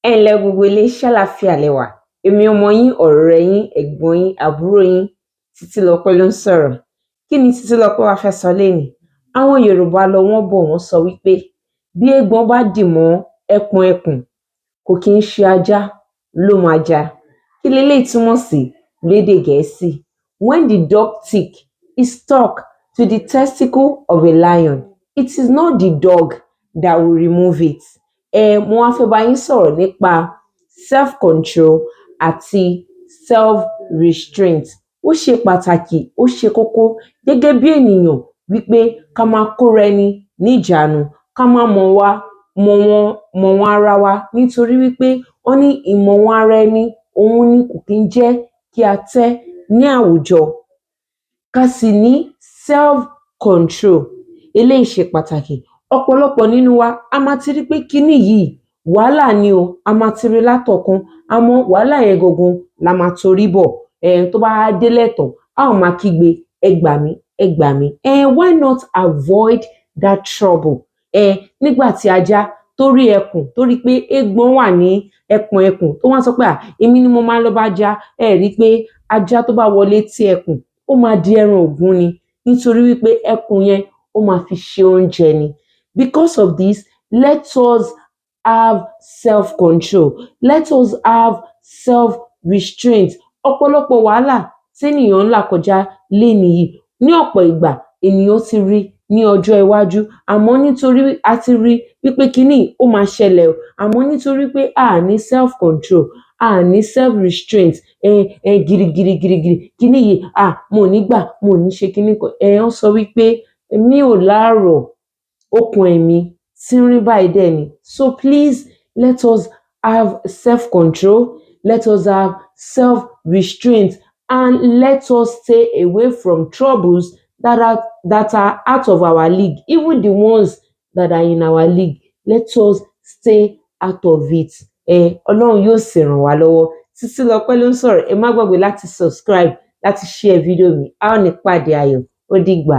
Ẹ ǹlẹ́ gbogbo ilé, ṣàlàáfíà lẹ wà? Èmi ọmọ yín, ọ̀rẹ́ yín, ẹ̀gbọ́n yín, àbúrò yín, Títílọpẹ́ ló ń sọ̀rọ̀. Kí ni Títílọpẹ́ wá fẹ́ sọ lénìí? Àwọn Yorùbá lọ, wọ́n bọ̀, wọ́n sọ wípé bí éégbọn bá dì mọ́ ẹpọ̀n ẹkùn, kò kí ń ṣe ajá ló máa já. Kí leléyìí túmọ̀ sí lédè Gẹ̀ẹ́sì? When the dog tick is stuck to the testicle of a lion, it is not the dog that will remove it. Mo wá fẹ́ bá yín sọ̀rọ̀ nípa self control àti self restraint. Ó ṣe pàtàkì, ó ṣe kókó gẹ́gẹ́ bí ènìyàn wípé ká máa kóra ẹni níjàánu, ká máa mọ̀ wá mọ̀wọ̀n mọ̀wọ̀n ara wa, nítorí wípé wọ́n ní ìmọ̀wọ̀n ara ẹni òun ni kò kí ń jẹ́ kí a tẹ́ ní àwùjọ. Ká sì ní self control, eléyìí ṣe pàtàkì. Ọ̀pọ̀lọpọ̀ nínú wa, a máa ti rí pé kiní yìí, wàhálà ni o. A máa ti rí látọ̀ọ́kán, àmọ́ wàhálà yẹn gangan la máa torí bọ̀. Tó bá wá délẹ̀ tán, a ó máa kígbe, "Ẹ gbà mí, ẹ gbà mí." Why not avoid that trouble? Nígbà tí ajá tó rí ẹkùn, tó rí pé éégbọn wà ní ẹpọ̀n ẹkùn, tó wá sọ pé, "À, èmi ni mo máa lọ bá já." Ẹ rí i pé ajá tó bá wọlé tí ẹkùn, ó máa di ẹran ògún ni, nítorí wípé ẹkùn yẹn, ó máa fi ṣe oúnjẹ ni. Because of this, let us have self-control, let us have self-restraint. Ọ̀pọ̀lọpọ̀ wàhálà ténìyàn ń là kọjá lénìí yìí, ní ọ̀pọ̀ ìgbà ènìyàn ti rí ní ọjọ́ iwájú, àmọ́ nítorí a ti rí wípé kiní yìí ó máa ṣẹlẹ̀ o, àmọ́ nítorí pé a à ní self control, a à ní self restraint, girigiri girigiri kiní yìí, ah, mo ò ní gbà, mo ò ní ṣe kiní kan. Wọ́n sọ wípé ẹ̀mí ò láàrọ̀, okùn ẹ̀mí tínrín báyìí dẹ̀ ni. So please, let us have self-control, let us have self-restraint, and let us stay away from troubles that are out of our league. Even the ones that are in our league, let us stay out of it. Ọlọ́run yóò sì ràn wá lọ́wọ́. Títílọpẹ́ ló ń sọ̀rọ̀. Ẹ má gbàgbé láti subscribe, láti share fídíò mi. A ó ní pàdé ayọ̀. Ó dìgbà.